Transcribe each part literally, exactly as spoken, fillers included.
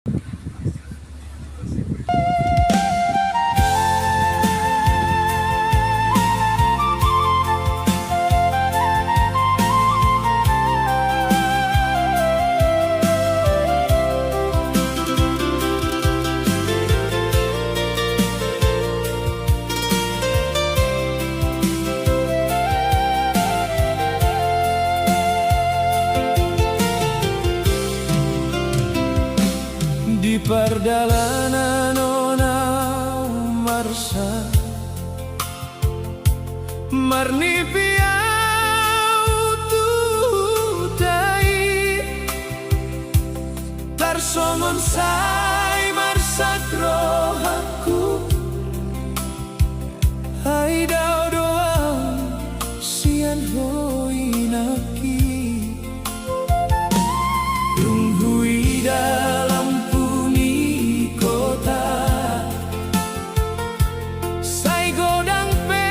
Di pardalanan on ahu marsak, marnipi ahu tu huta i, tarsongon sai marsak rohangku. Ai dao do ahu sian ho inaki. Dung huida lampu ni kota, sai godang pe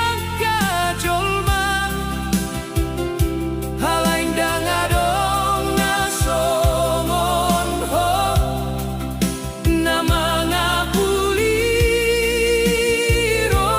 angka jolma, alai ndang adong na songon ho, na mangapuli ro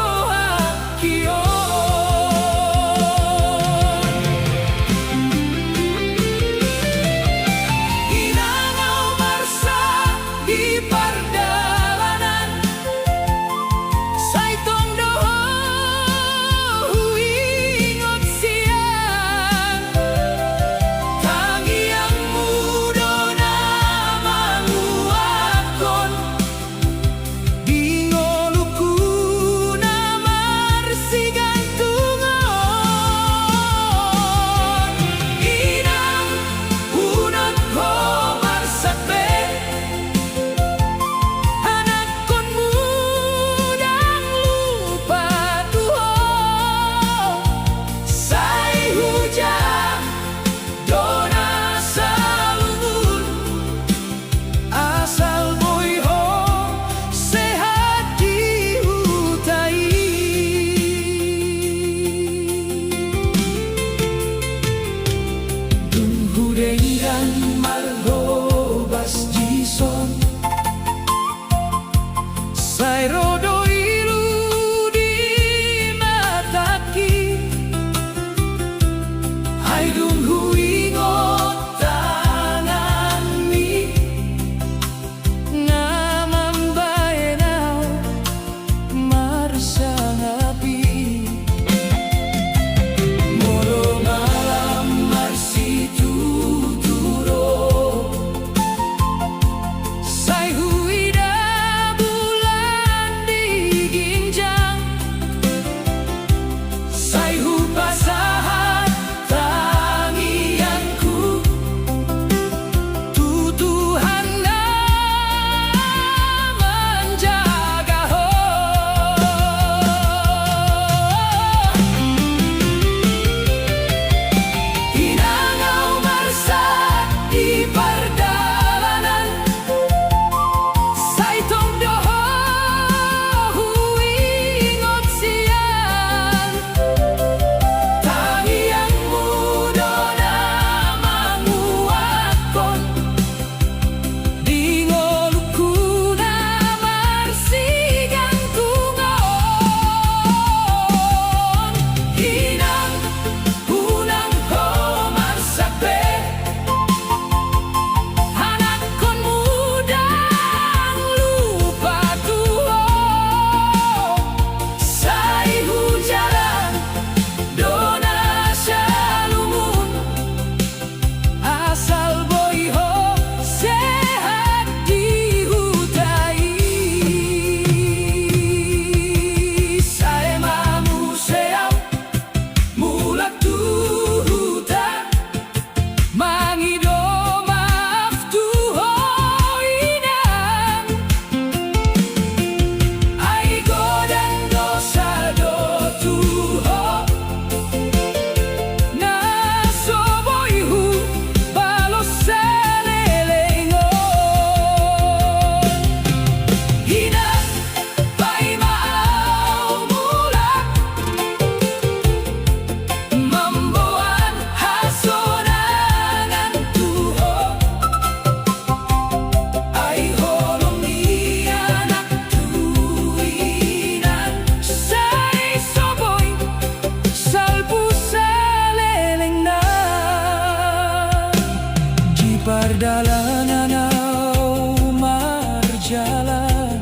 Pardalanan au marjalan,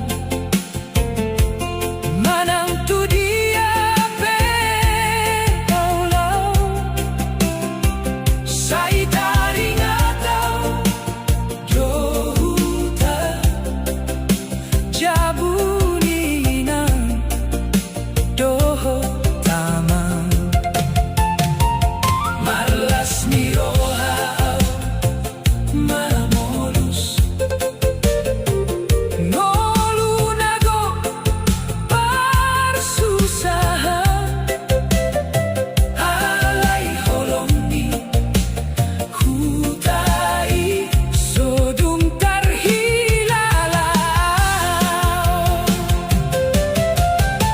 manang tu dia pe au laho, sai taringot au do huta, jabu ni inang dohot amang. Marlas ni roha au mamolus ngolu na gok marsusah, alai holong ni huta i so dung tarhilala.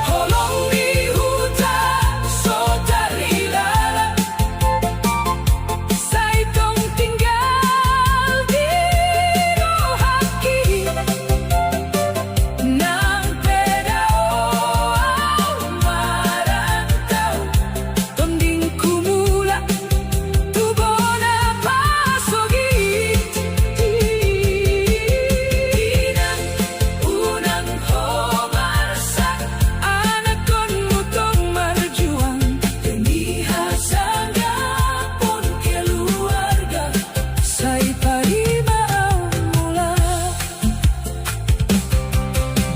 Holong ni huta so tarhilala, sai tong tinggal di rohangki. Nang pe dao au marantau, tondingku mulak tu bona pasogit. Inang, unang ho marsak, anakkonmu tong marjuang demi hasanggapon keluarga, sai tarima au mulak.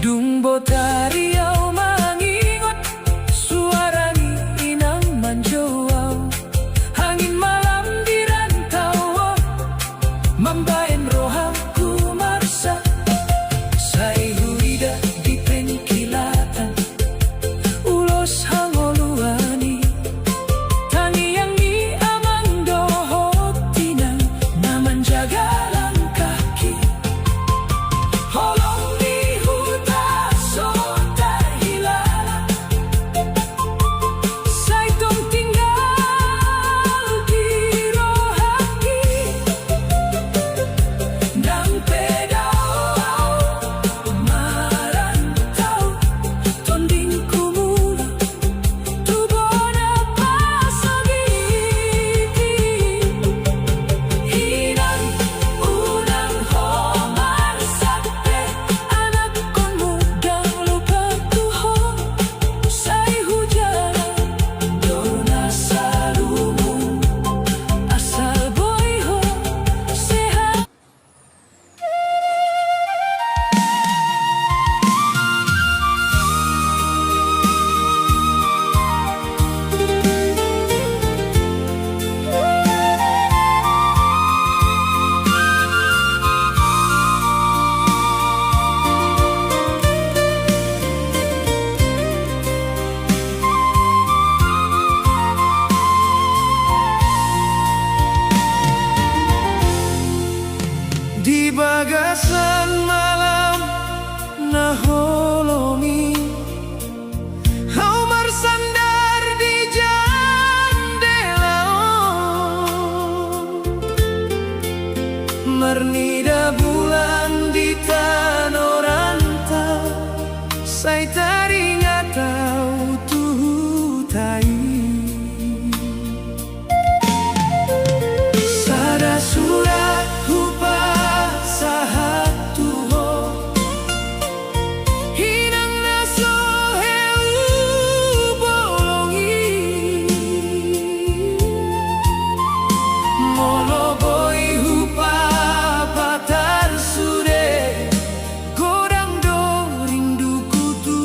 Dung botari au mangingot suara ni inang manjou au, angin malam di rantau on mambahen rohangku marsak. Sai huida di pengkilatan ulos hangoluan i, tangiang ni amang dohot inang na manjaga langkahki. Holong ni huta so tarhilala, sai tong tinggal di rohangki. Nang pe dao au marantau, tondingku mulak tu bona pasogit. Inang, unang ho marsak pe, anakkonmu dang lupa tu ho. Sai hujalang do na salumu, asal boi ho sehat. Di bagasan malam na holom i, au marsandar di jandela on, marnida bulan di tano rantau, sai taringot au tu huta i. Sada surat hupasahat tu ho, inang na so hea hubolongi. Molo boi hupapatar sude, godang do rinduku tu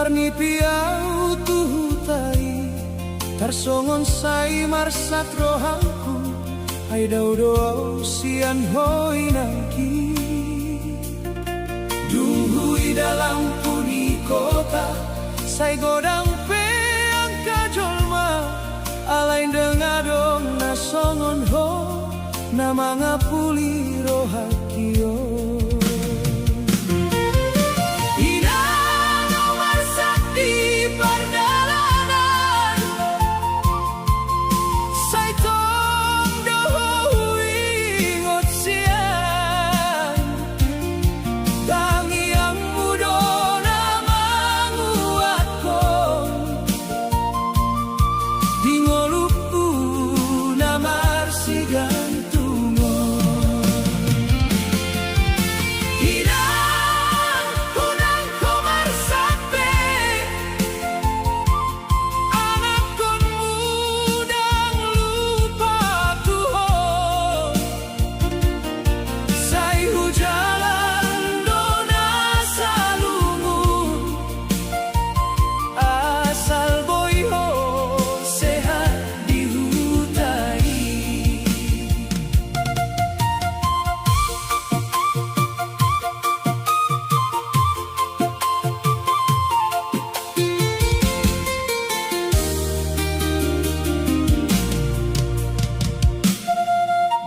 Tarnipi ahu tu huta i, tarsongon sai marsak rohangku, ai dao do ahu sian ho inangki. Dung huida lampu ni kota, sai godang pe angka jolma, alai ndang adong na songon ho, na mangapuli rohangki on. Inang, ahu marsak di pardalanan, sai tong do ho huingot sian. Tangiangmu do na manguatkon, di ngolungku na marsigantungon. Inang, unang ho marsak be, anakkonmu ndang lupa tu ho. Sai hujalang do na salungun, asal boi ho sehat di huta i.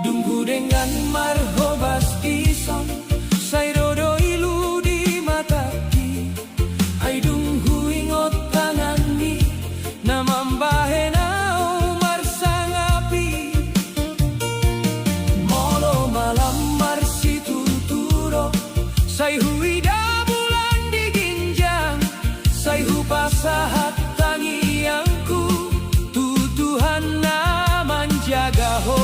Dung hudenggan marhobas dison, sai ro do ilu di matangki. Ai dung huingot tanganni, na mambahen ahu marsangapi. Molo malam marsitutu do, sai huida bulan di ginjang, sai hupasahat tangiangku tu Tuhan na manjaga ho.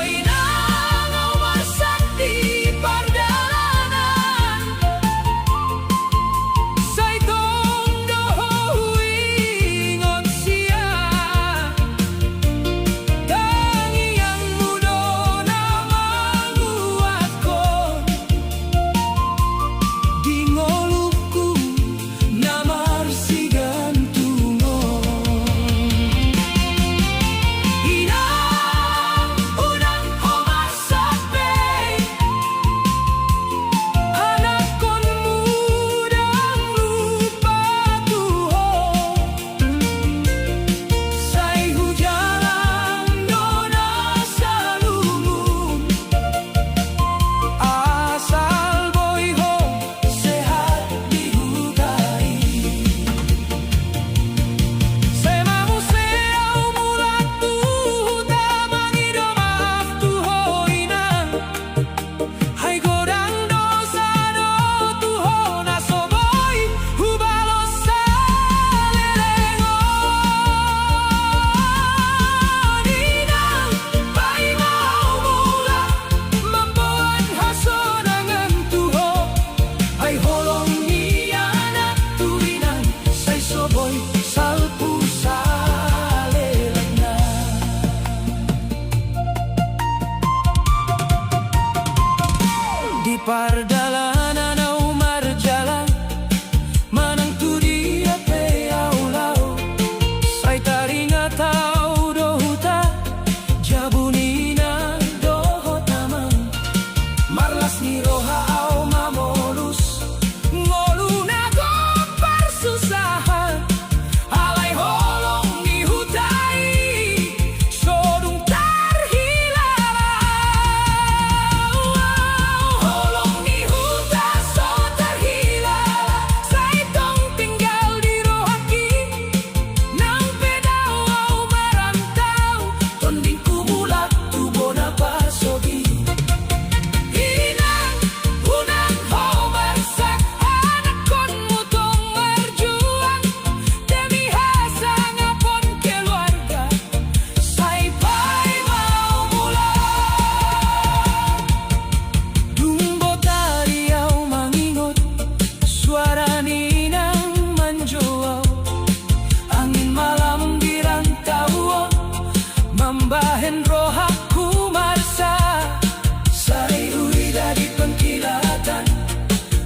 Inang, ahu marsak di pardalanan, sai tong do ho huingot sian. Tangiangmu do na manguatkon, di ngolungku na marsigantungon. Inang, unang ho marsak be, anakkonmu ndang lupa tu ho. Sai hujalang do na salungun, asal boi ho sehat di huta i. Sai ma muse ahu mulak tu huta mangido maaf tu ho inang. Ai godang dosa do tu ho na so boi hubalos saleleng on. Inang, paima ahu mulak mamboan hasonangan tu ho. Ai holong ni anak tu inang, sai so boi salpu salelengna. Di pardalanan ahu marjalang, manang tu dia pe ahu laho, sai taringot ahu do huta, jabu ni inang dohot amang. Marlas ni roha ahu mamolus, ngolu na gok parsusahan. Alai holong ni huta i so dung tarhilala. Holong ni huta so tarhilala, sai tong tinggal di rohangki. Nang pe dao ahu marantau, tondingku mulak tu bona parsogi. Inang, unang ho marsak, anakkonmu tong marjuang demi hasangapon keluarga. Sai paima ahu mulak, dung botari ahu mangingot suara ni inang manjou ahu. Angin malam di rantauon mambahen rohangku marsak. Sai huida di pengkilatan,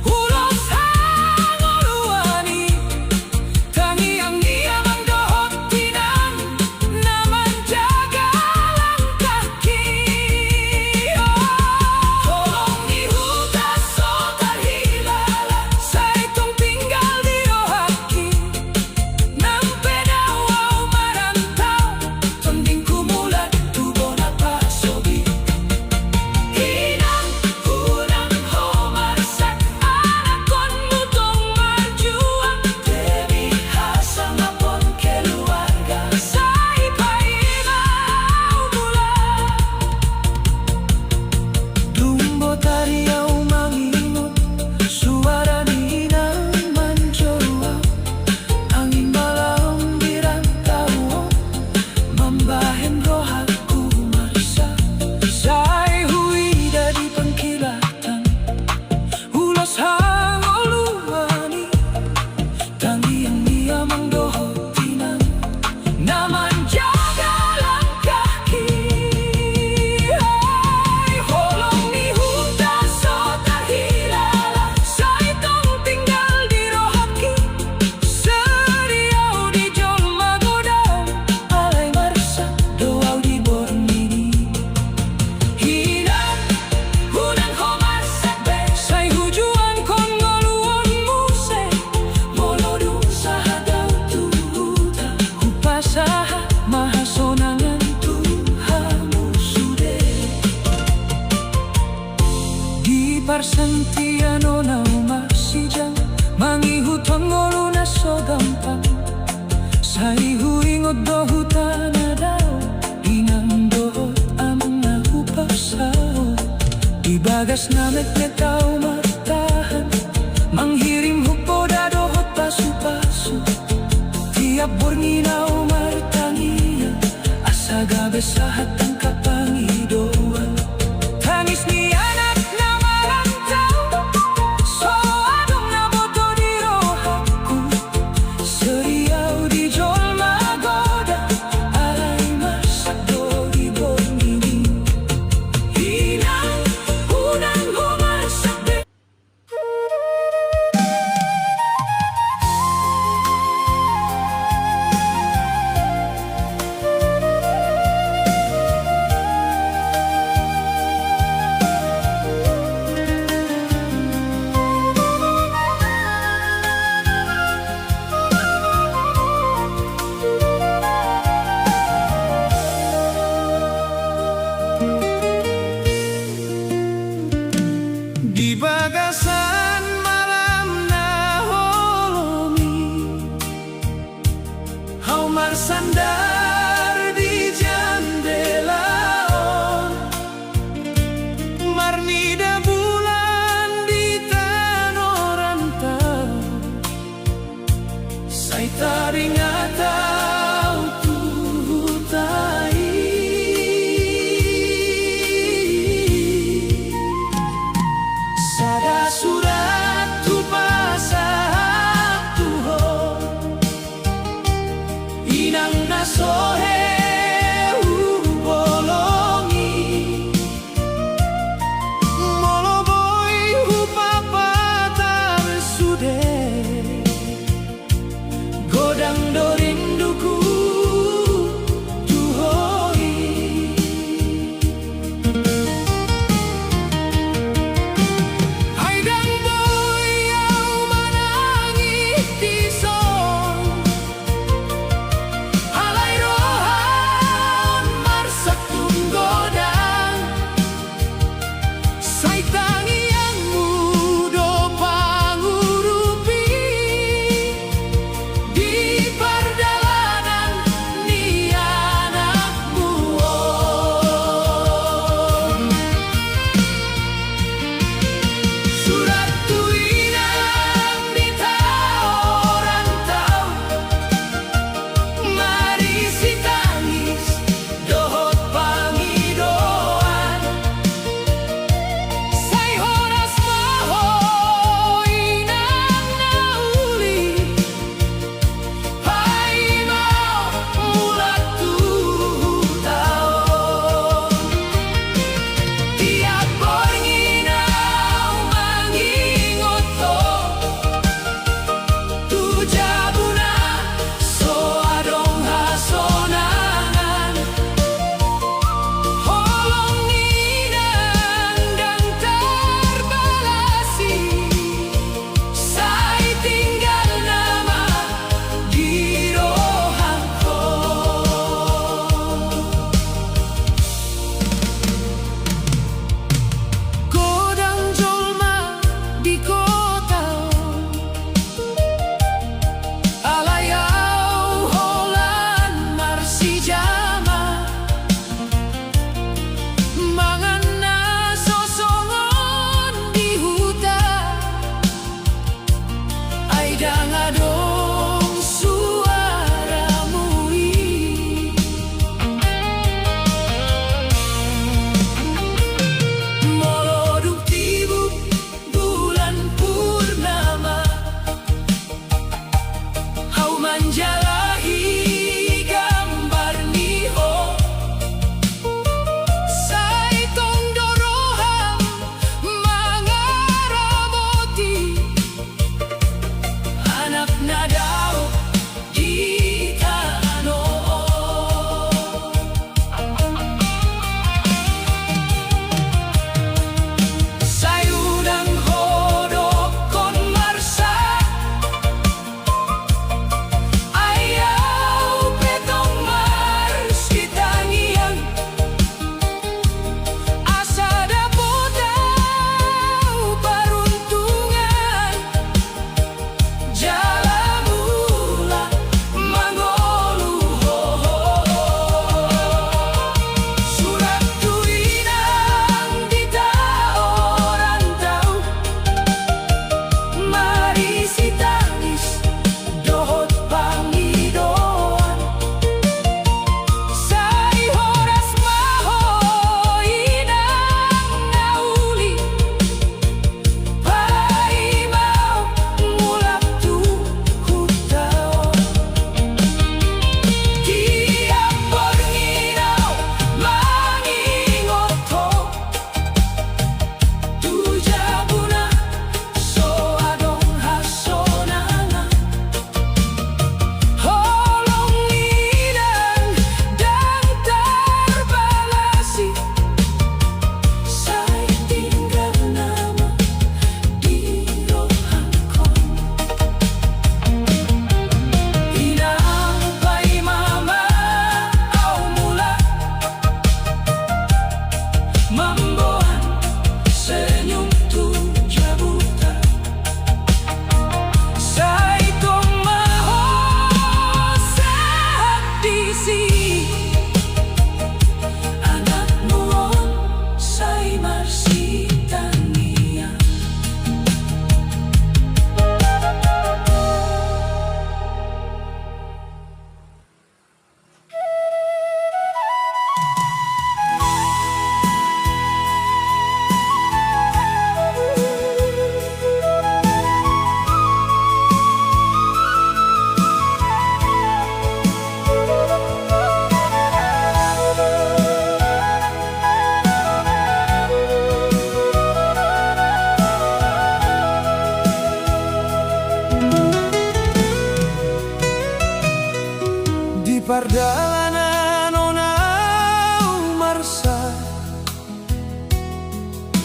ulos Santiano na umasijang, mangihuthon ngolu na so gampang. Sai huingot do huta na dao, inang dohot amang na hupasahat. Di bagas na metmet ahu martahan, manghirim hupoda dohot pasupasu. Tiap borngin ahu martangiang, asa gabe sahat angka pangidoan. Tangis ni anak na marantau, so adong na boto di rohangku. Seri ahu di jolma godang, alai marsak do di borngin i. Inang, unang ho marsak be.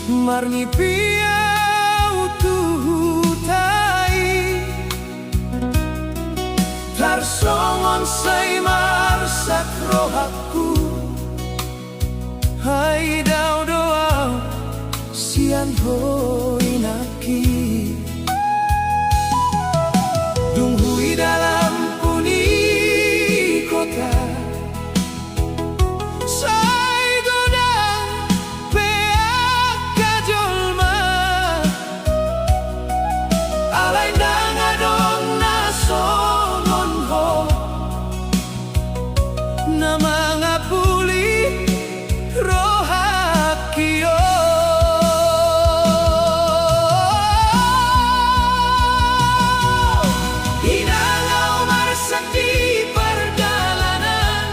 Marngipi ahu tu huta i, tarsongon sai marsak rohangku. Ai dao do ahu sian ho, inangki. Dung huida lampu ni kota, sai godang pe angka jolma, alai ndang adong na songon ho, na mangapuli rohangki on. Inang, ahu marsak di pardalanan,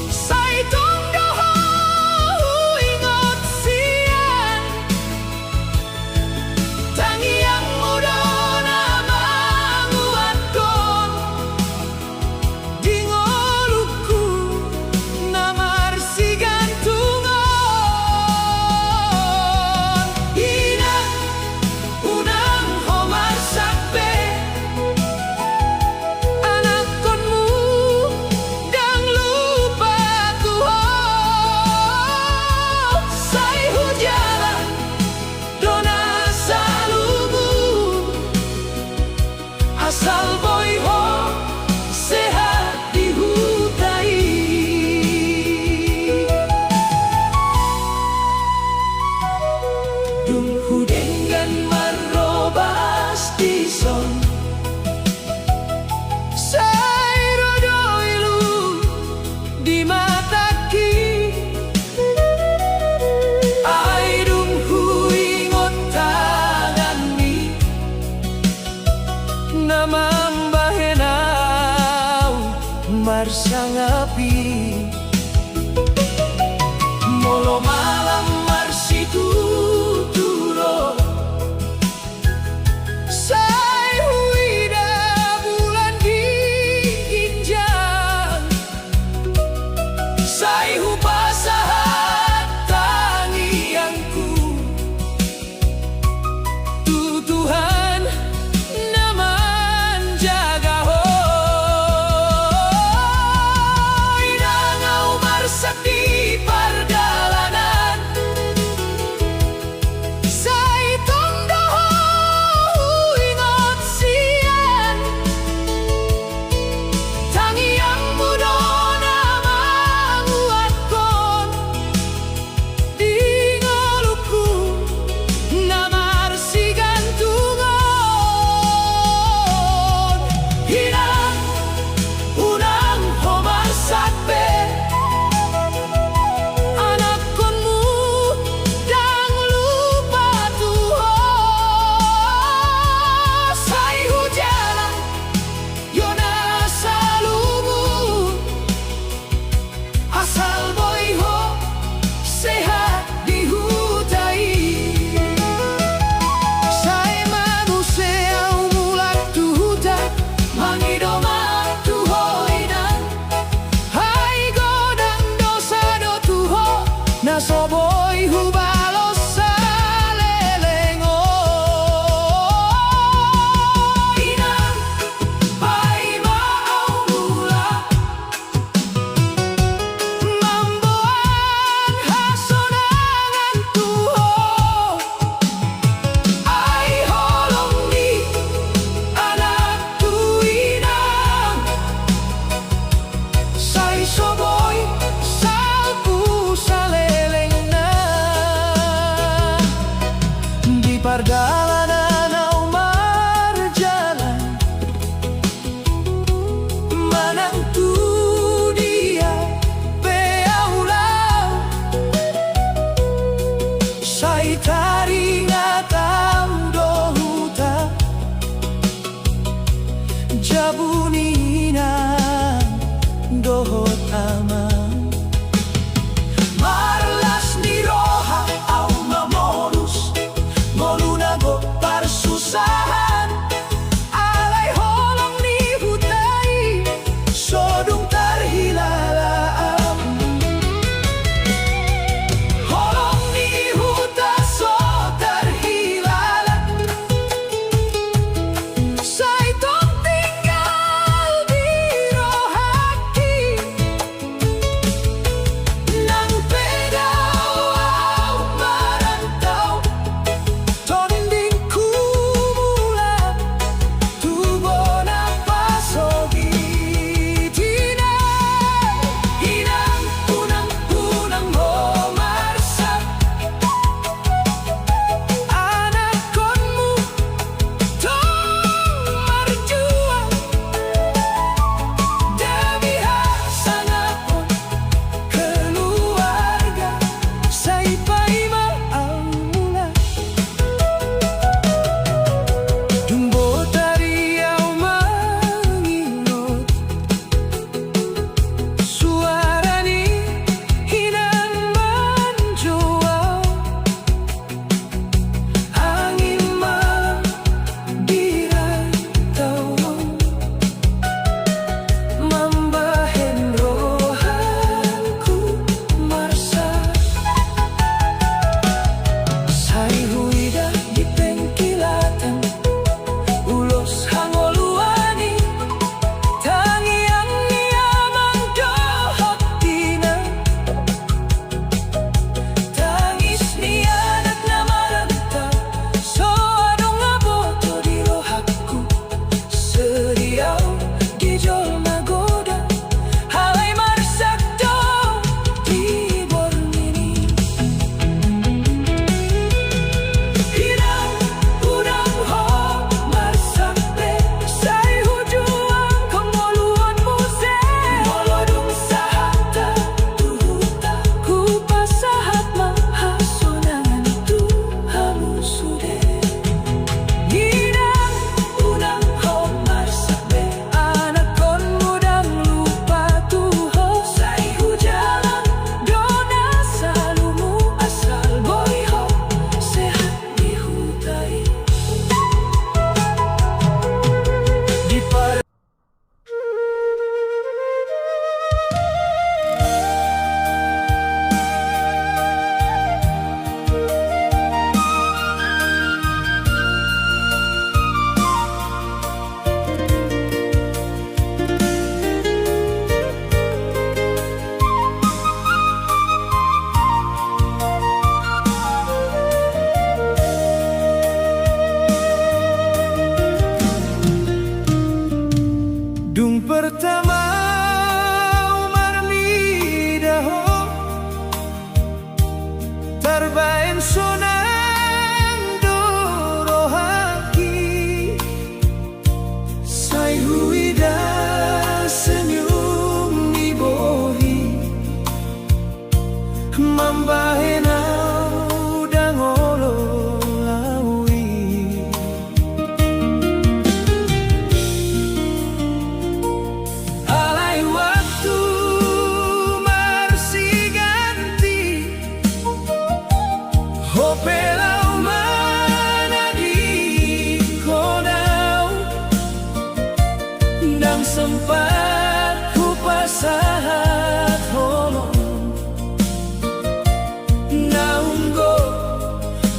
sai tung do ho huingot sian tangiangmu do na manguathon di ngolungku na marsigantung on. Inang, unang ho marsak be, anakkonmu ndang lupa tu ho, sai hujalang do na saluhut, asal boi ho sehat di huta i. Dung hudenggan marrobas dison, sai ro do ilu di matangki. Ai dung huingot tanganmi na mambahen ahu marsangap i. Molo malam marsitutu ro, sai huida bulan di ginjang. Mambahen au ndang olo au i. Alai waktu marsiganti, ho pe laho manadingkon au. Ndang sempat hupasahat holong naung gok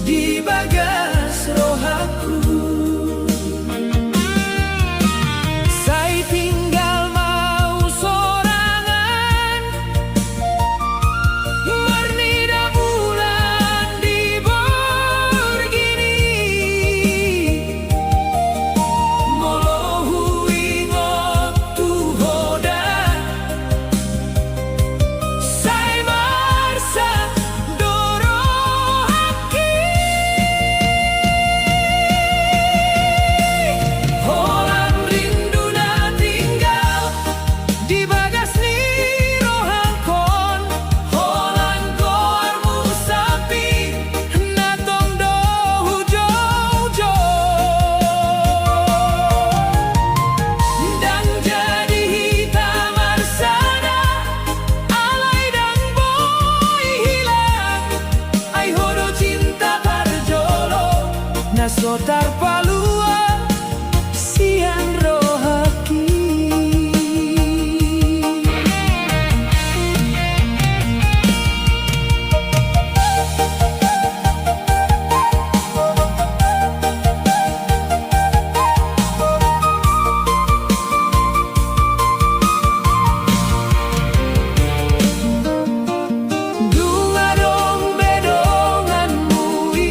di bagas rohangku. Sai tinggal ma au sorangan, marnida bulan di borngin i. Molo huingot tu ho da, sai marsa do rohangki. Holan rindu na tinggal di bagas ni rohangkon, holan goarmu sapi na tong do hujoujou. Ndang jadi hita marsada, alai ndang boi hilang. Ai ho do cinta parjolo na so tarpalua sian rohangki. Dung adong be donganmu i,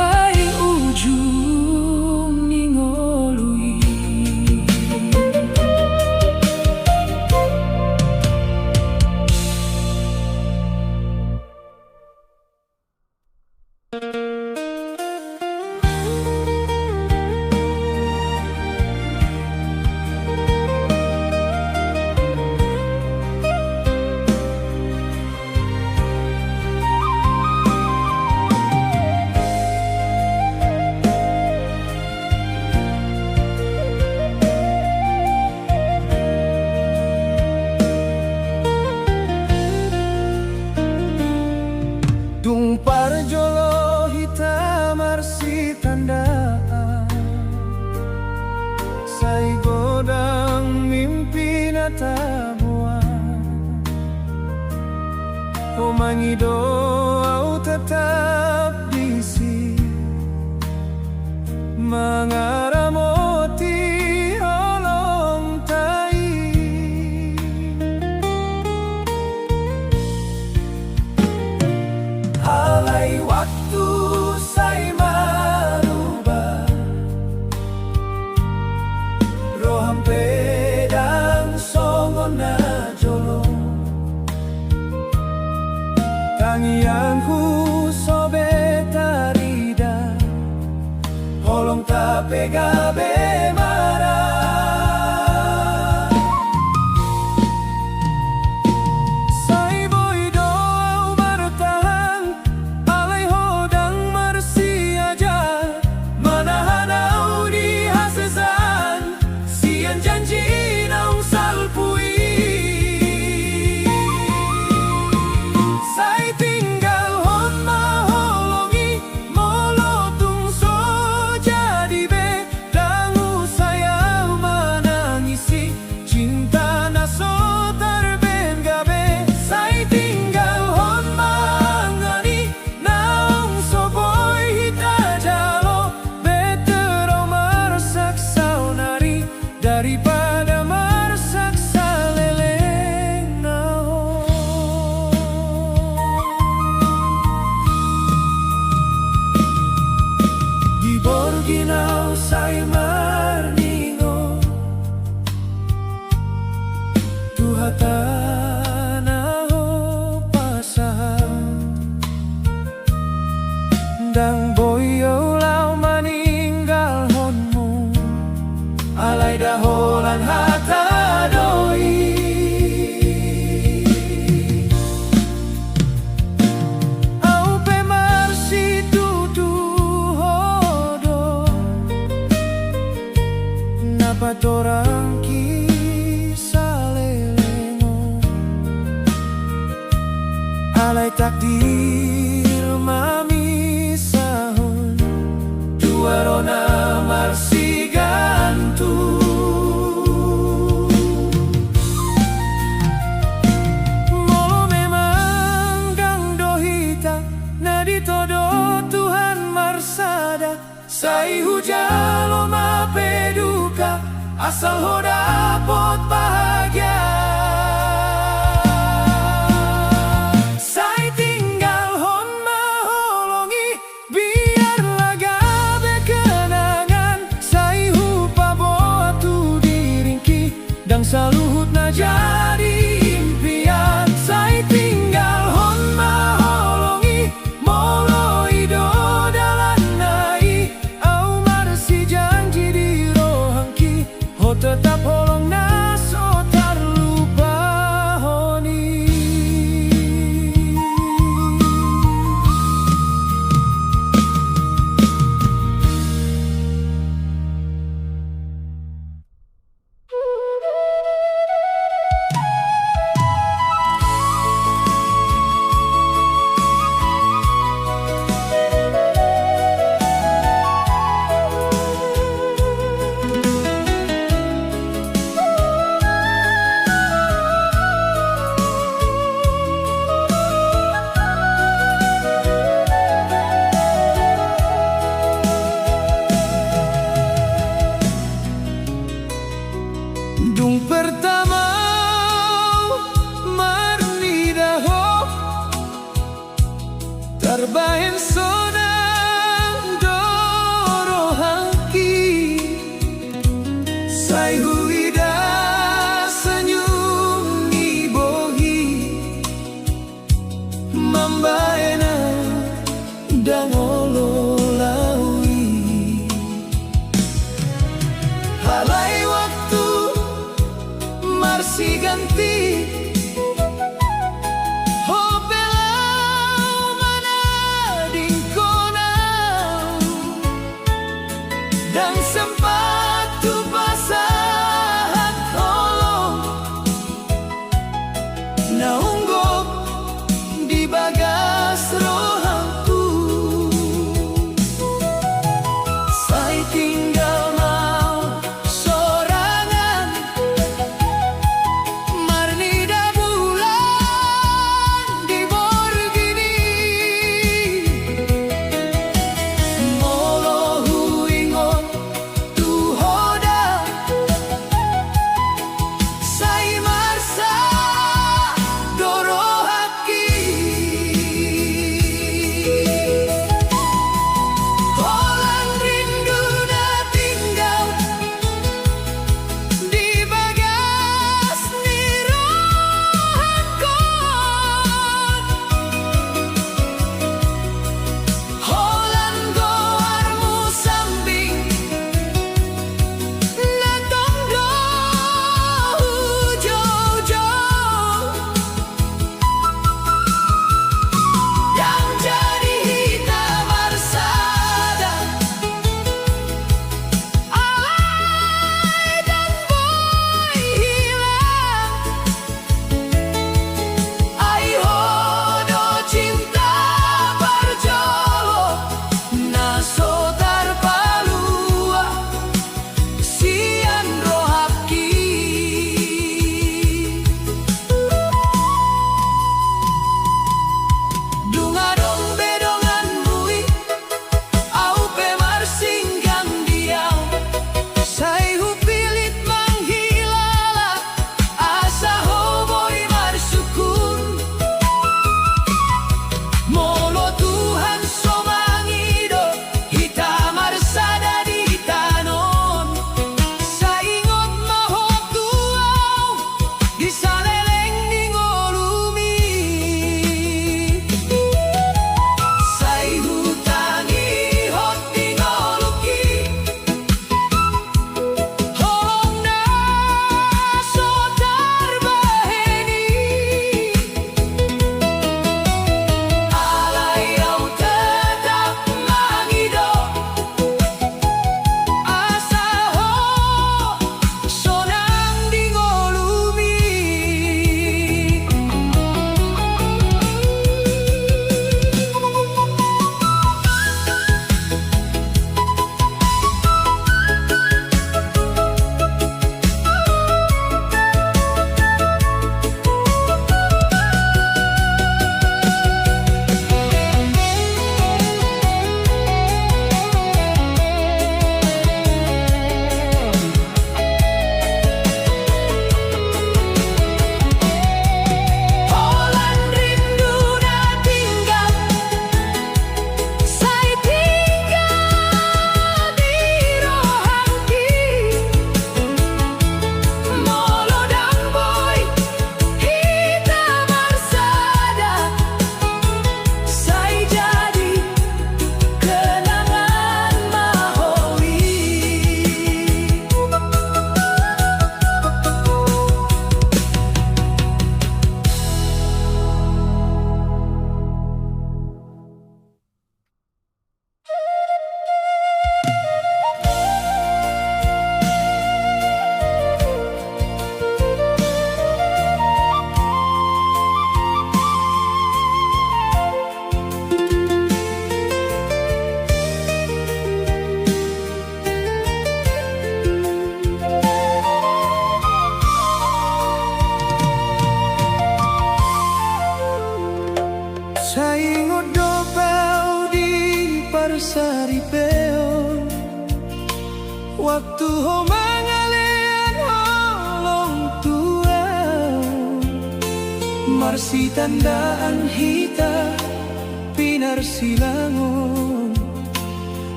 Ai ujung ni ngolu i. Dung parjolo hita marsitandaan, sai godang mimpi na taboan. Ho mangido au tetap disi mangaramoti holongta i. Alai waktu sai marubah, roham pe ndang songon na jolo. Tangiangku so be tarida, holongta pe gabe mara. Sai boi do au martahan, alai ho ndang marsiajar manahan au di hasesaan. Sian janji naung salpu i, sai tinggalhon ma holong i. Molo tung so jadi be, ndang usah au manangisi cinta na so tarbahen gabe. Sai tinggalhon ma angan i naung so boi hita jalo. Better au marsak saonari daripada marsak saleleng na ho. Di borngin au sai marningot tu hata na ho pasahat. Ndang boi au laho maninggalhonmu, alai nda holan hata do i. Au pe marsitutu ho do na patorangki saleleng on. Alai takdir mamisahon dua roha na marsigantung. Molo memang ndang do hita na ditodo Tuhan marsada, sai hujalo ma pe duka, asal ho dapot bahagia. Sai tinggalhon ma holong i, biarlah gabe kenangan. Sai hupaboa tu diringki, ndang saluhut na jadi impian. Sai tinggalhon ma holong i, molo i do dalanna i. Au marsijanji di rohangki, ho tetap holong na so tarlupahon i. Ndang sempat hupasahat holong naung gok di bagas rohangku. Sai tinggal ma au sorangan marnida bulan di borngin i. Molo huingot tu ho da, sai marsa do rohangki. Holan rindu na tinggal di bagas ni rohangkon. Holan goarmu sambing na tong do hujouhjou. Ndang jadi hita marsada, alai ndang boi hilang. Ai ho do cinta parjolo na so tarpalua sian rohangki. Dung adong be donganmu i, au pe marsinggang di au. Sai hupillit manghilala asa ho boi marsyukur. Molo Tuhan so mangido hita marsada di tano on, sai ingot ma ho tu au di saleleng ni ngolumi. Sai hutangihon di ngolungki holong na so tarbahen i. Alai au tetap mangido asa ho sonang di ngolumi. Holan rindu na tinggal, sai tinggal di rohangki. Molo ndang boi hita marsada, sai jadi kenangan ma ho i. Sai ingot dope au di parsaripeon, waktu ho mangalean holong tu au. Marsitandaan hita pinarsilangon,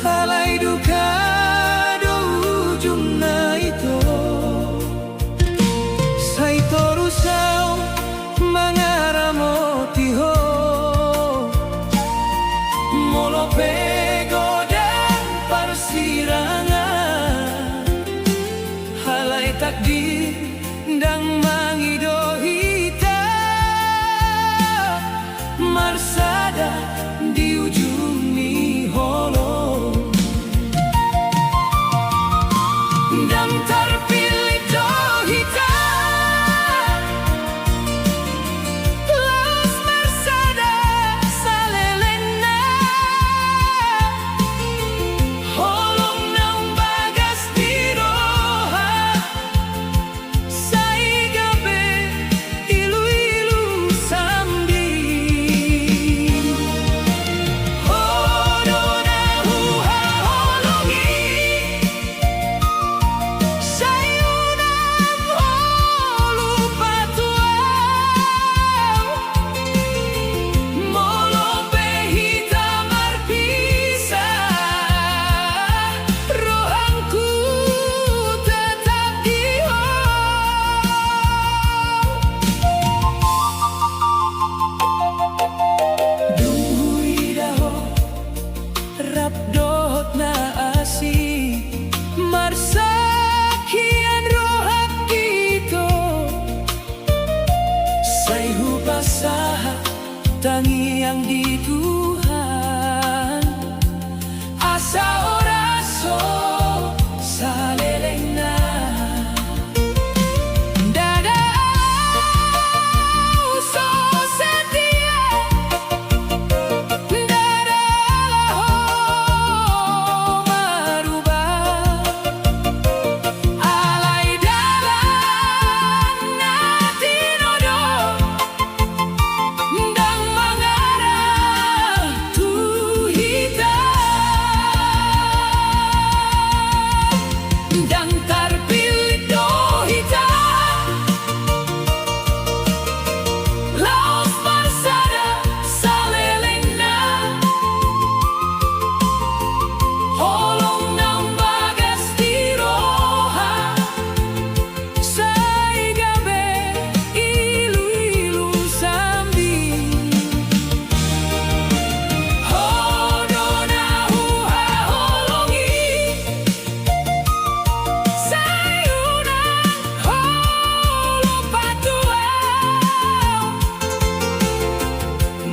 alai duka do ujungna ito. Sai torus au mangaramoti ho, molo pe godang parsirangan. Alai takdir ndang mangido hita marsada di ujung ni holong. dohot na asing, marsangkap rohangki do. Sai hupasahat tangiang di Tuhan, asa horas ho salelengna. Ndada ahu so setia, ndada laho marubah, alai dalan na tinodo ndang mangarah tu hita. Ndang tarpillit do hita laos marsada salelengna. Holong naung bagas di roha, sai gabe iluilu sambing. Ho do na huhaholongi, sai unang ho lupa tu ahu.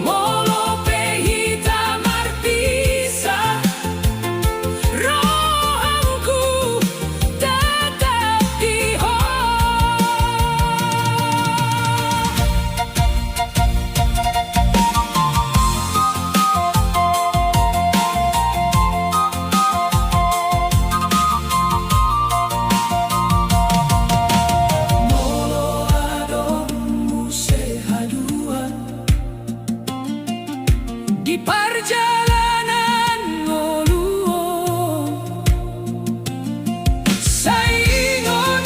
Molo pe hita marpisah, rohangku tetap di ho. Molo adong muse haduan di parjalanan ngolu on, sai ingot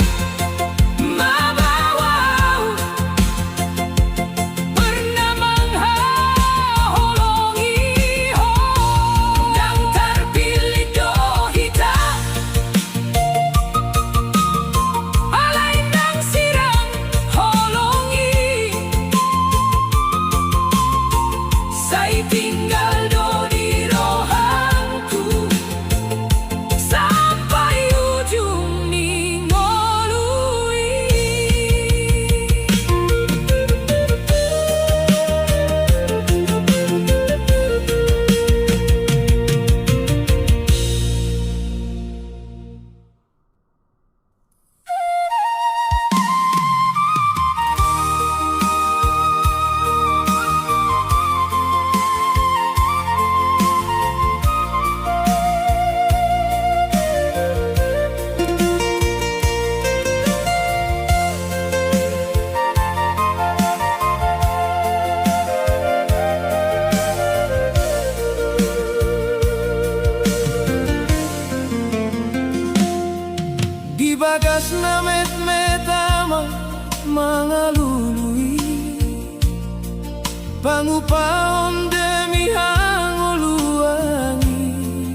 ma bahwa ahu pernah manghaholongi ho. Ndang tarpillit do hita, alai ndang sirang holongi, sai tinggal do di rohangku sampai ujung ni ngolu i. Di bagas na metmet amang mangalului, pangupaon demi hangoluan i.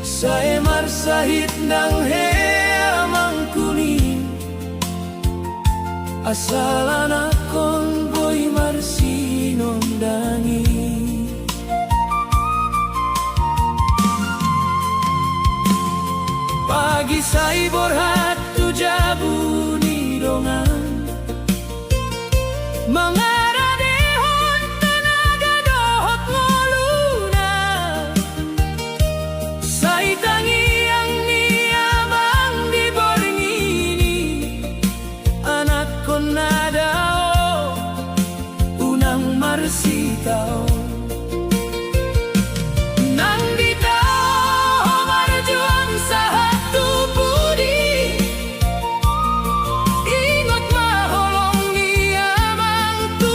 Sai marsahit nang hea mangkuning, asal anakkon boi marsinondangi. Pagi sai borhat tu jabu ni dongan, mangaradehon tanaga dohot ngoluna. Sai tangiang ni amang di borngin i, anakkon na dao unang marsitaon. Nang di tao marjuang sahat tu pudi, ingot ma holong ni amang tu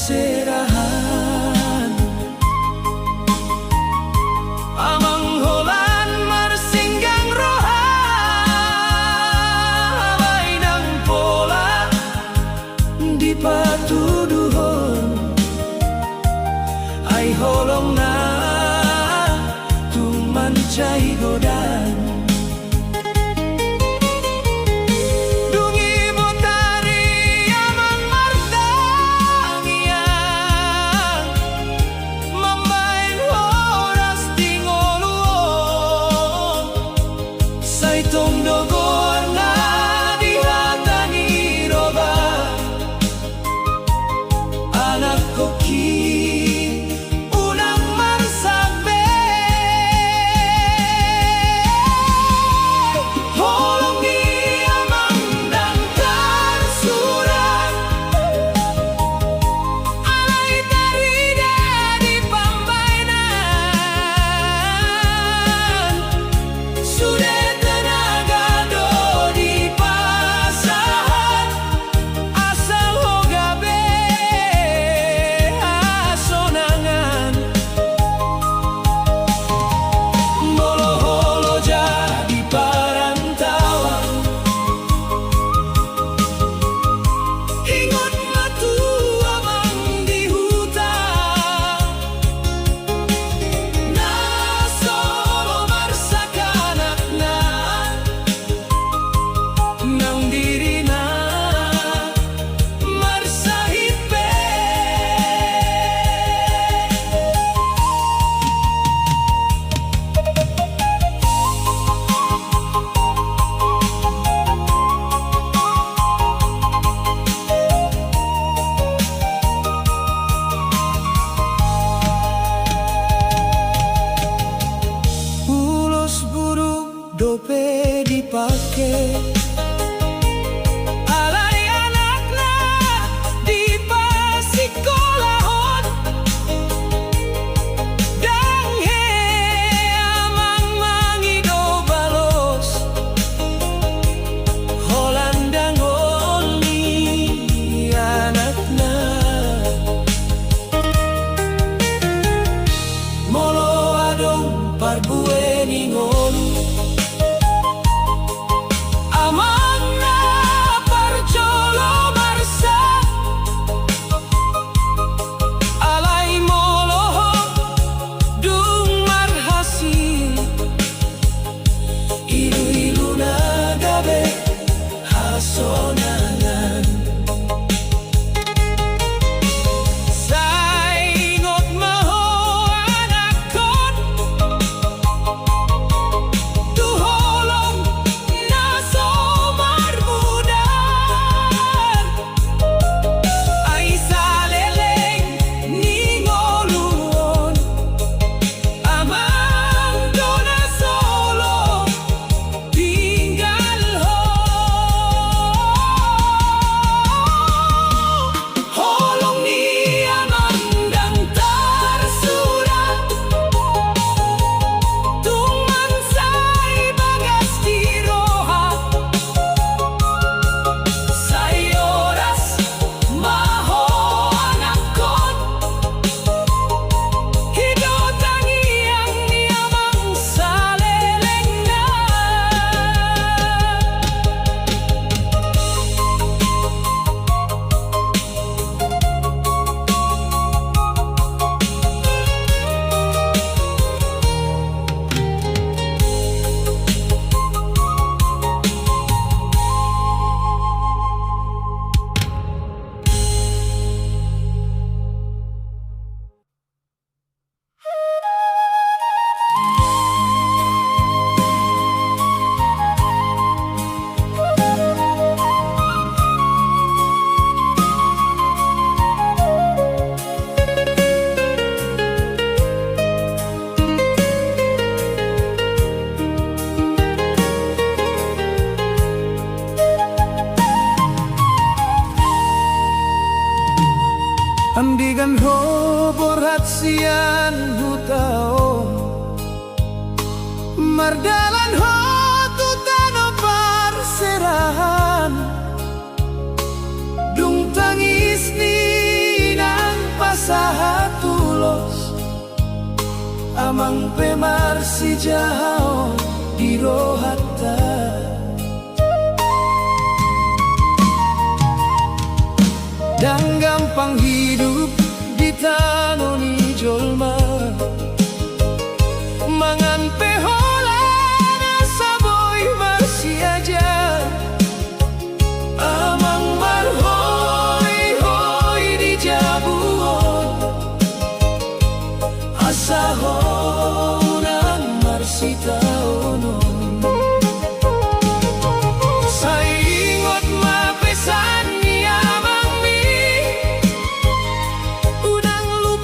serahan. Amang holan marsinggang roha, alai ndang pola dipatuduhon. Ai holongna tung mansai godang. Dung i botari amang martangiang, mambaen horas di ngolu on. Sai tong do goarna di hata ni roha. Anakkonki unang marsak be. Holong ni amang ndang tarsurat, alai tarida di pambaenan. Sude tenaga do dipasahat, asal holan gabe hasonangan. Molo ho loja di parantauan, ingot ma tu amang di huta. Na so olo marsak anakna, nang dirina marsahit pe. Ulos buruk dope dipake, alai anakna dipasikolahon. Ndang hea amang mangido balos, holan ndang ol ni anakna. Molo adong parbue ni ngolu, amang na parjolo marsak. Alai molo ho dung marhasil, iluilu na gabe hasonangan. Sai ingot ma ho anakkon, tu holong na so marmudar. Ai saleleng ni ngolu on, amang do na so olo tinggal ho. Holong ni amang ndang tarsurat, tung mansai bagas di roha. Sai horas ma ho anakkon, i do tangiang ni amang salelengna. Andigan ho borhat sian huta on, mardalan ho tu tano parserahan. Dung tangis ni inang Amang pe marsijahaon di rohanta. Ndang gampang hidup di tano ni jolma. Mangan pe holan asa boi marsiajar. Amang marhoihoi di jabu on, asa ho unang marsitaonon. Sai ingot ma pesan ni amangmi, unang lupa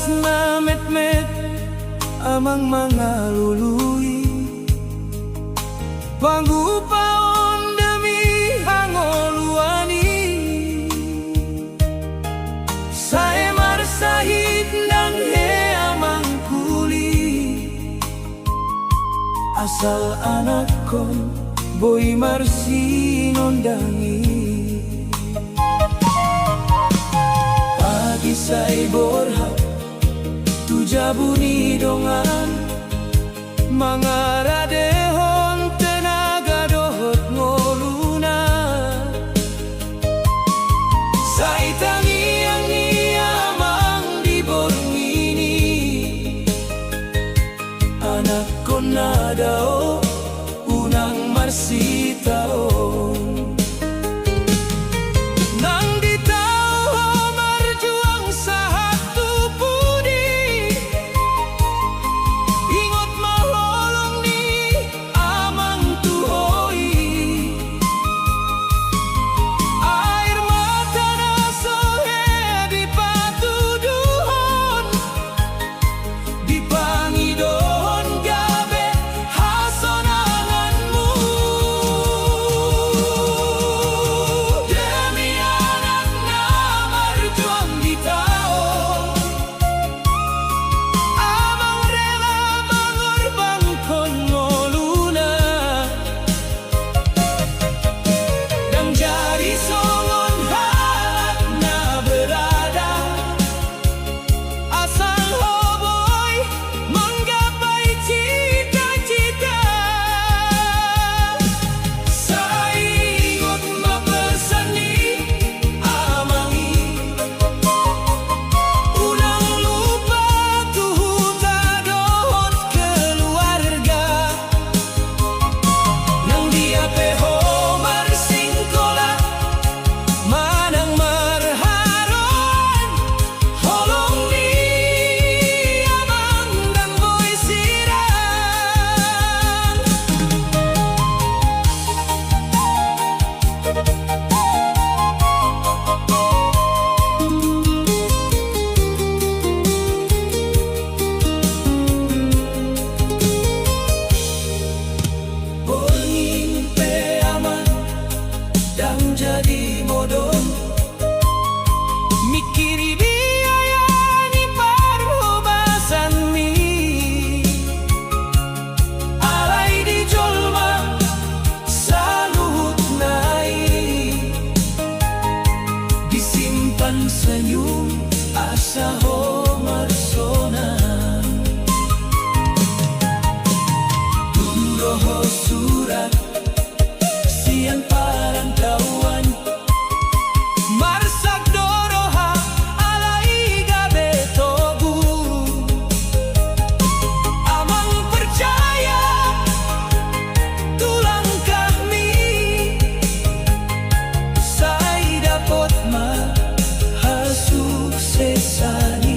Na metmet amang mangalului pangupaon demi hangoluan i. Sai marsahit ndang he amang uli, asal anakkon boi marsinondang i. Pagi sai borhat tu jabu ni dongan, mangaradehon tenaga dohot ngoluna. Sai tangiang ni amang di borngin i, anakkon na dao unang marsitaon. Nang di tao ho marjuang sahat tu pudi, ingot ma holong ni amang tu ho i. Air mata na so he dipatuduhon, dipangidohon gabe hasonanganmu. Demi anak na marjuang di tao, amang rela mangorbanhon ngoluna. Ndang jadi songon halak na berada, asal ho boi manggapai cita-cita. Sai ingot ma pesan ni amang i, unang lupa tu huta dohot keluarga. Nang dia pe ho marsingkola manang marharoan, holong ni amang ndang boi sirang. Borngin pe amang ndang jadi modom, mingkiri biaya ni parhobasan i. Alai di jolma saluhutna i, disimpan senyum asa ho marsonang. Tung ro ho surat sian parantauan, marsak do roha alai gabe togu. Amang percaya tu langkahmi, sai dapot ma hasuksesan i.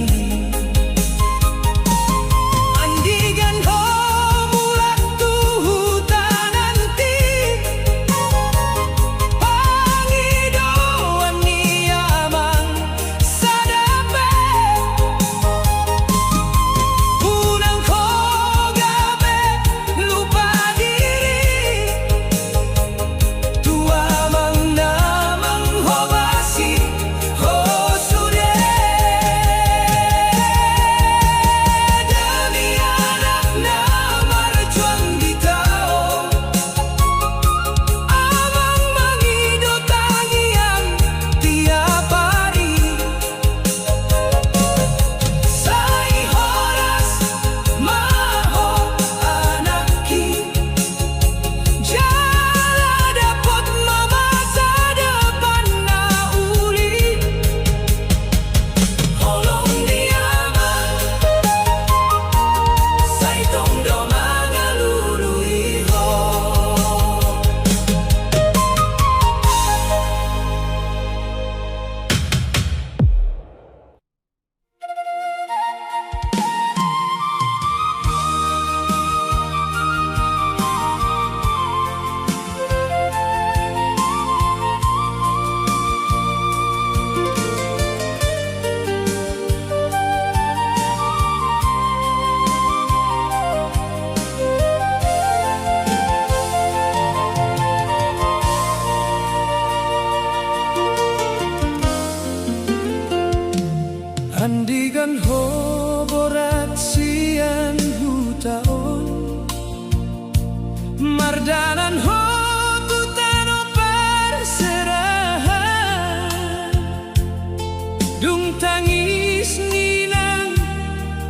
Dung tangis ni inang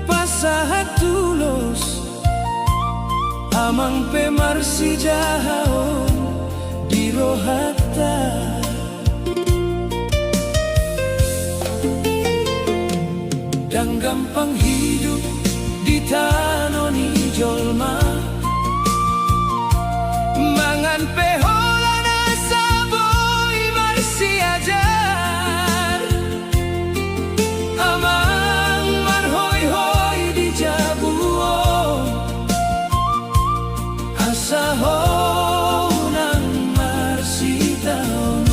pasahat ulos, amang pe marsijahaon di rohanta. Ndang gampang hidup di tano ni jolma. Mangan pe holan asa boi marsiajar. Amang marhoihoi di jabu on, asa ho unang marsitaonon.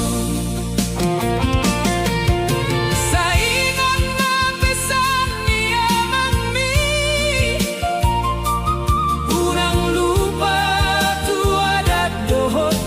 Sai ingot ma pesan ni amangmi, unang lupa tu adat dohot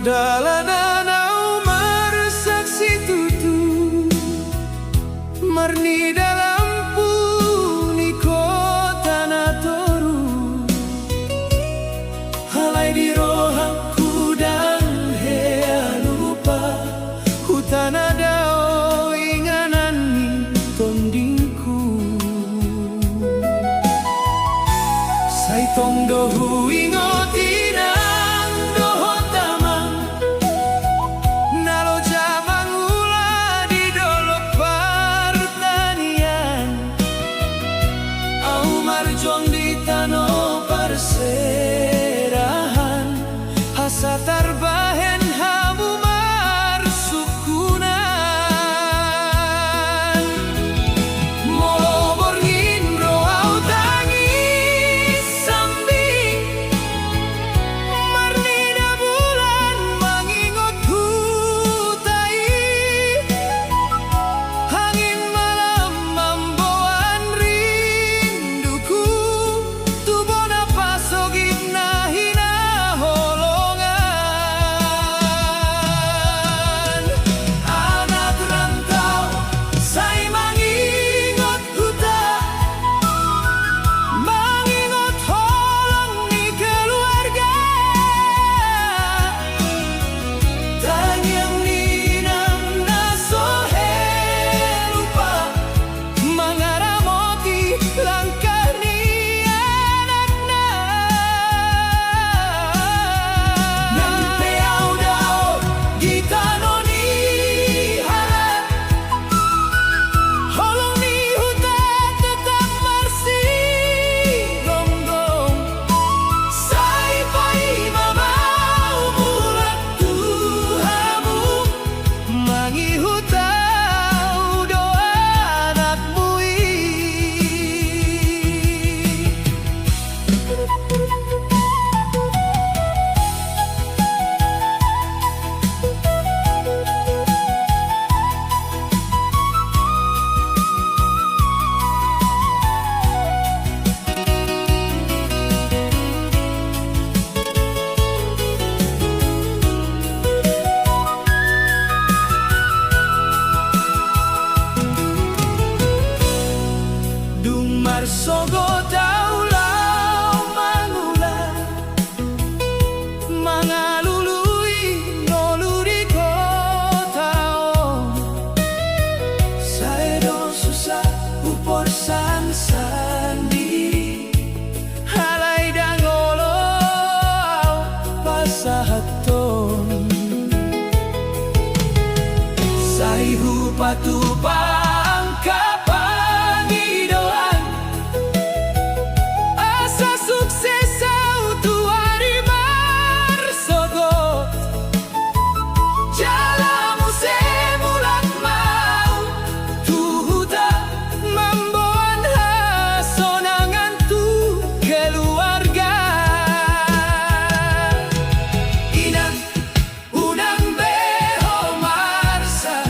Jala na naung marsaksi tutu, marnida lampu ni kota na toru. Alai di rohangku ndang hea lupa, huta na dao inganan ni tondingku. Sai tong do huingot inang dohot amang, na loja mangula di dolok partanian. Ahu marjuang di tano parserahan, asa tarbahen hamu marsungkunan. Molo borngin ro ahu tangis sambing, marnida bulan mangingot huta i. Angin malam mamboan rinduku tu bona pasogit na hinaholongan. Anak rantau sai mangingot huta, mangingot holong ni keluarga. Tangiang ni inang na so hea lupa, mangaramoti langkah ni anakna. Nang pe ahu dao di tano ni halak, holong ni huta tetap marsigomgom. Sai paima ma ahu mulak tu hamu, mangihut ahu do anakmu i. Dung marsogot ahu laho mangula, mangalului ngolu di kota on, sai do susah huporsan sandiri. Alai ndang olo ahu pasahathon, sai hupatupa angka pangidoan, asa sukses ahu tu ari marsogot. Jala muse mulak ma ahu tu huta, mamboan hasonangan tu keluarga. Inang, unang be ho marsak.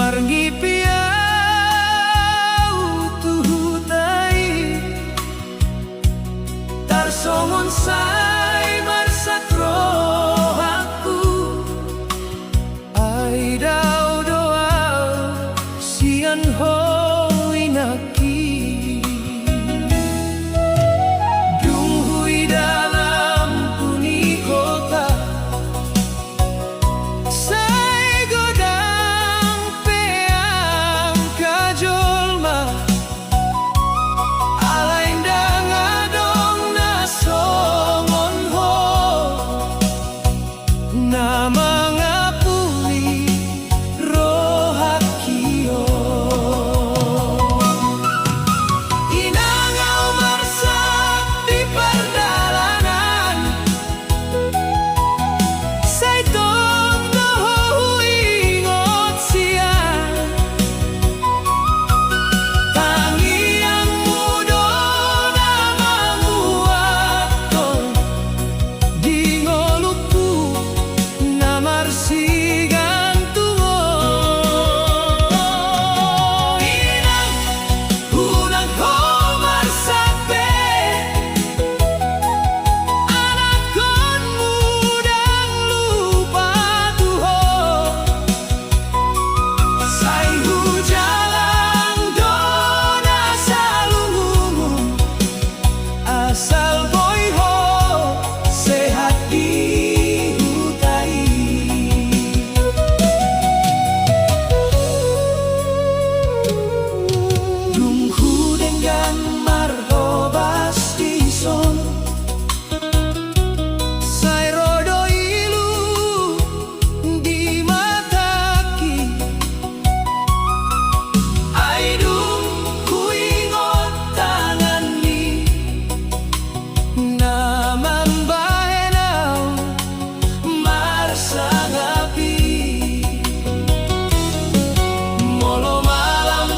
Marngipi ahu tu huta i, tarsongon sai marsak rohangku. Ai dao do ahu sian ho, inangki. Dung huida lampu ni kota, sai godang pe angka jolma. Alai ndang adong na songon ho, na mangapuli rohangki on. Inang, ahu marsak di pardalanan, sai tong do ho huingot sian. Tangiangmu do na manguathon di ngolungku na marsigantung on. Inang, unang ho marsak be, anakkonmu ndang lupa tu ho. Sai hujalang do na salungungun, asal boi ho sehat di huta i. Dung hudenggan marhobas dison, sai ro do ilu di matangki. Ai dung huingot tanganni na mambahen ahu marsangapi. Molo malam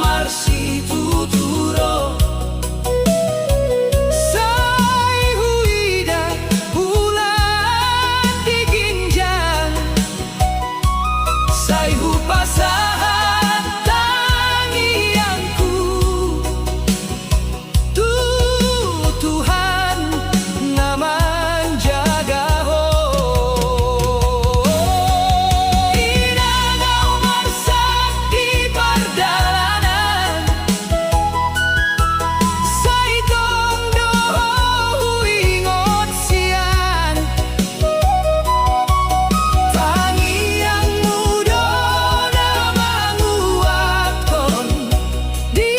marsitutu ro, sai huida bulan di ginjang, sai hupasahat tangiangku tu Tuhan na manjaga ho. Inang, ahu marsak di pardalanan, sai tong do ho huingot sian. Tangiangmu do na manguathon di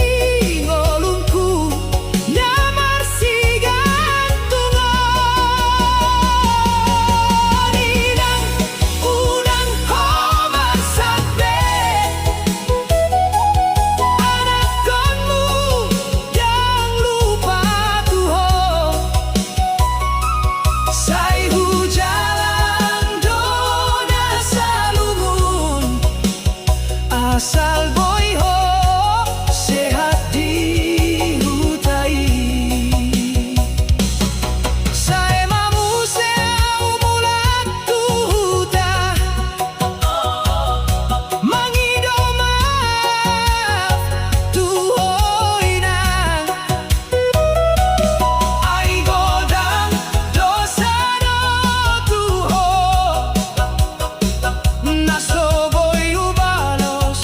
ngolungku na marsigantung on. Inang, unang ho marsak be, anakkonmu ndang lupa tu ho. Sai hujalang do na salungun, asal boi ho sehat di huta i. Sai ma muse ahu mulak tu huta, mangido maaf tu ho, inang. Ai godang dosa do tu ho, na so boi hubalos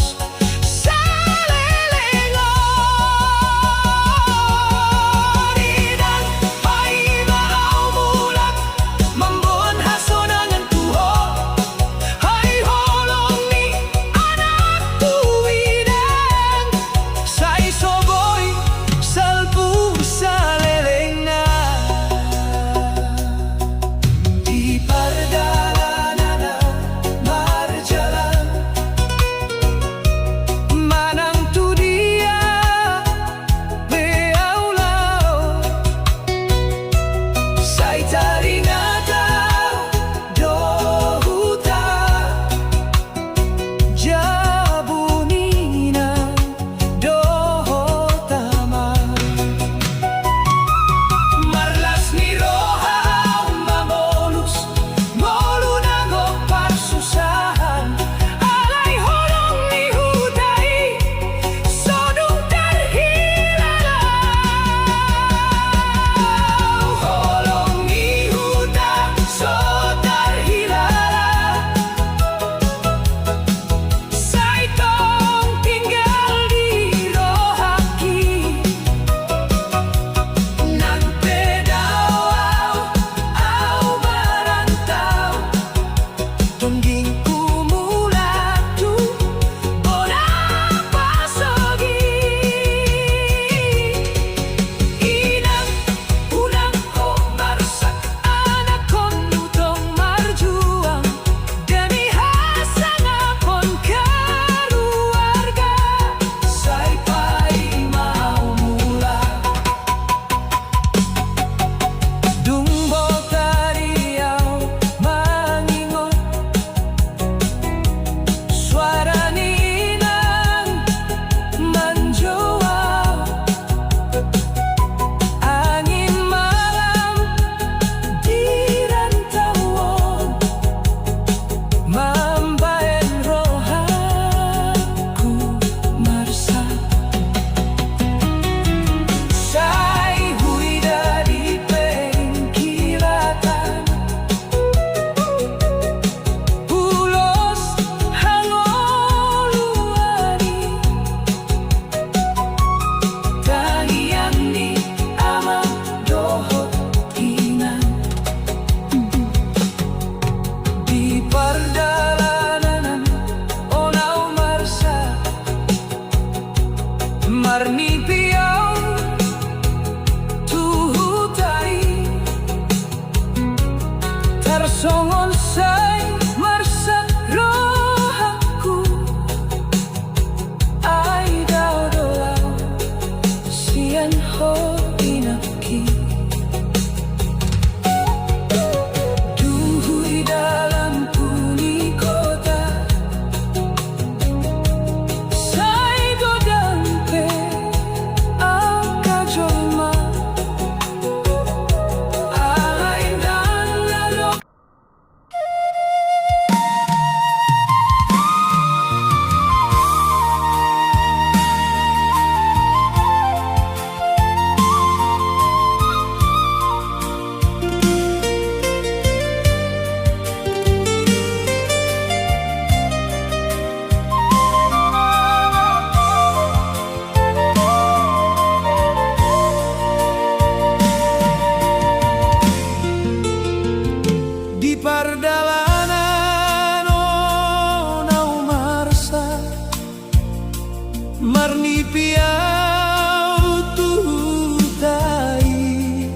Marnipi au tu huta i,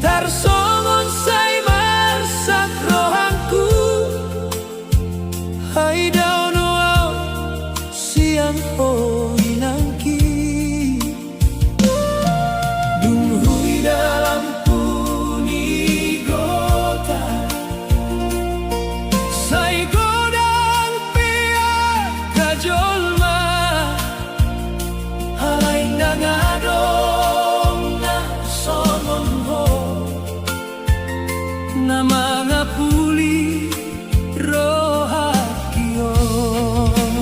tarsongon sai marsak rohangku, ai dao do au sian ho inangki. Dung huida lampu ni gota, sai godang pe angka jolma, alai ndang adong na songon ho na mangapuli rohangki on.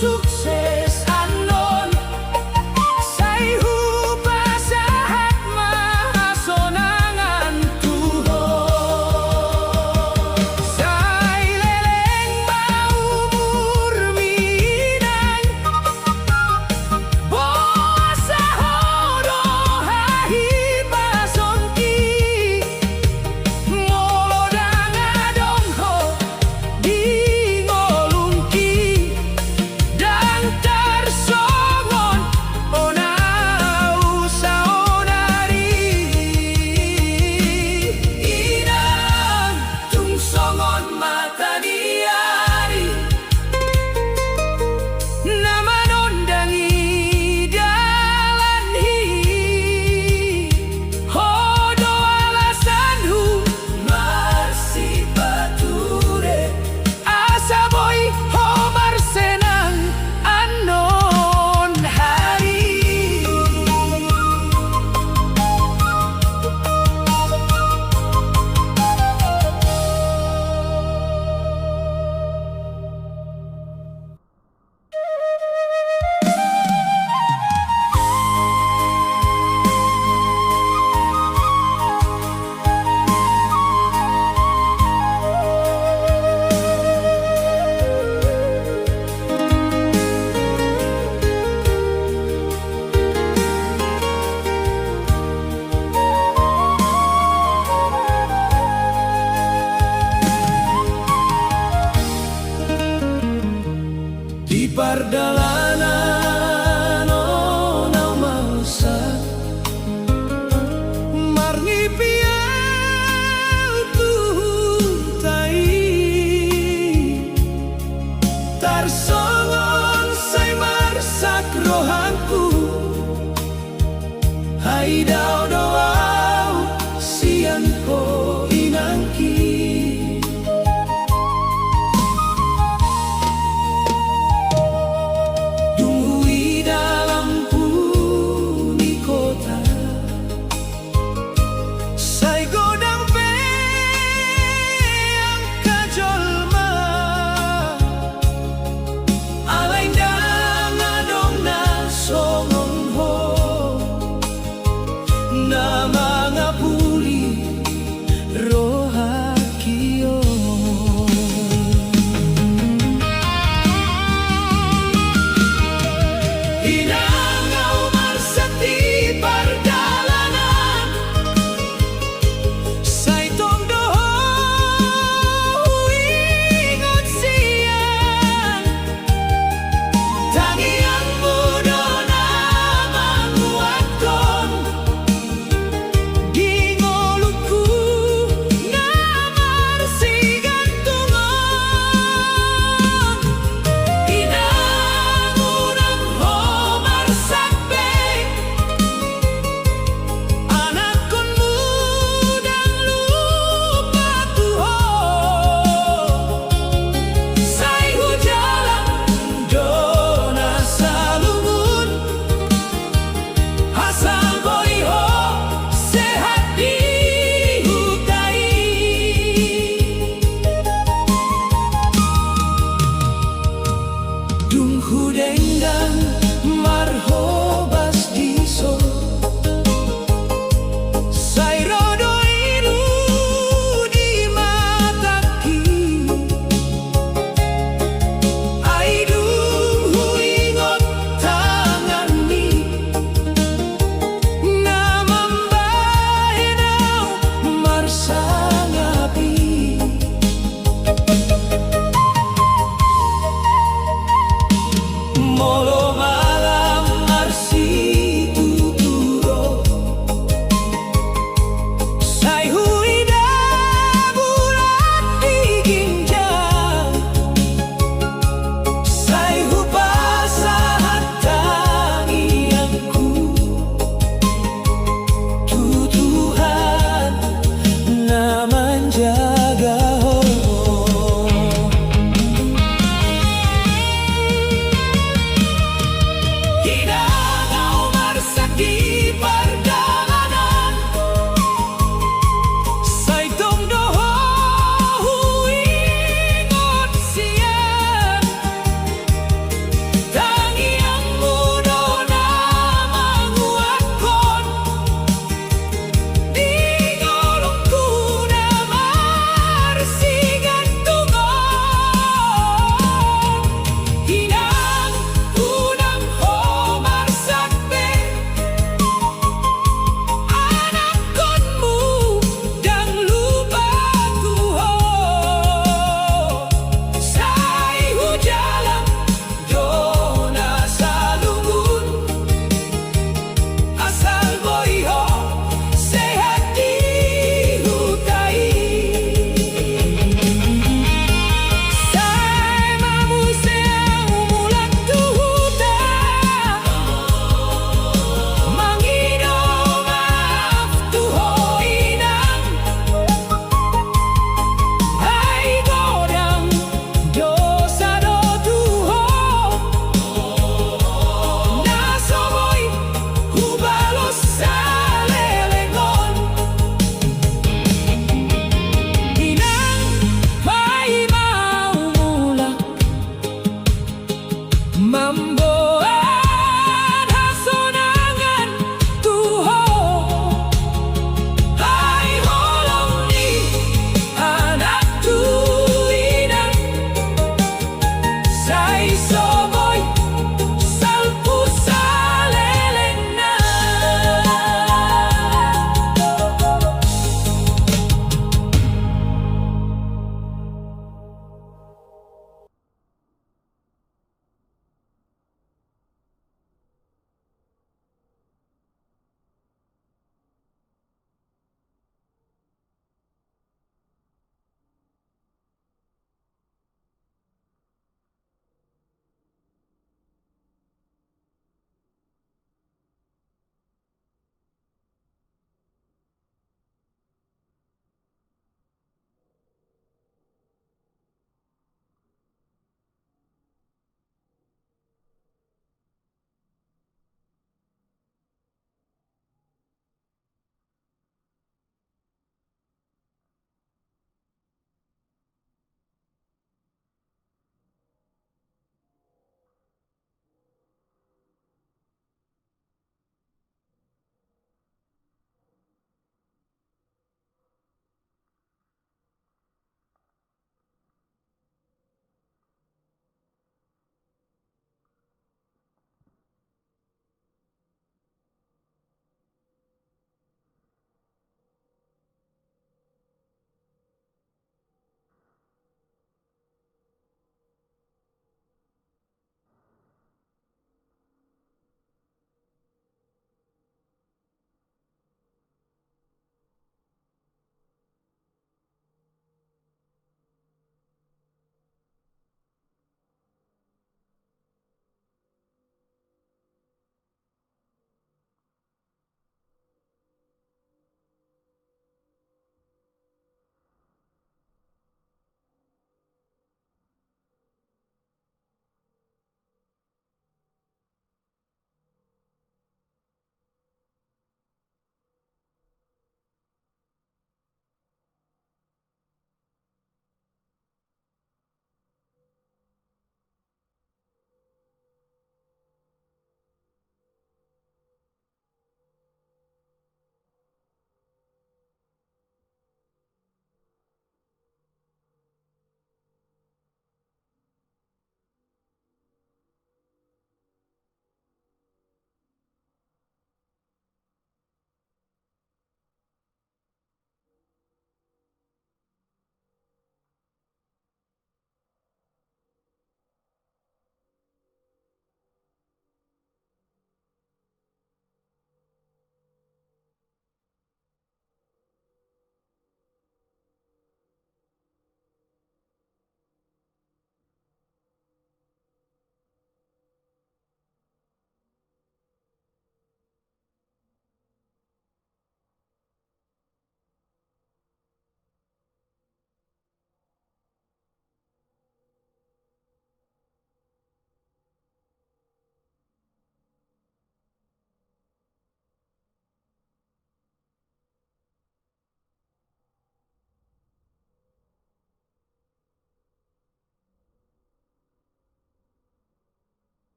Sukses annon, sai hupasahat ma hasonangan tu ho. Sai leleng ma umurmi inang, boasa ho do hahipasonki. Molo ndang adong ho di ngolungki, ndang tarsongon on au saonari. Inang, tung songon mata ni ari na manondangi dalan hi, ho do alasanhu marsipature, asa boi ho marsenang annon ari. Di pardalanan on au marsak, marngipi au tu huta i. Tarsongon sai marsak rohangku, ai dao do au sian ho inangki. Dung huida lampu ni kota, sai godang be angka jolma, alai ndang adong na songon ho na mangapuli rohangki on. Inang, au marsak di pardalanan, sai tong do ho huingot sian tangiangmu do na manguathon di ngolungku na marsigantungan. Inang, unang ho marsak be, anakkonmu ndang lupa tu ho. Sai hujalang do na salungun, asa boi ho sehat di huta i. Dung hudenggan marhobas dison, sai ro do i ru di matangki. Ai dung huingot tanganmi na mambahen au marsangap i. Molo malam arsitutu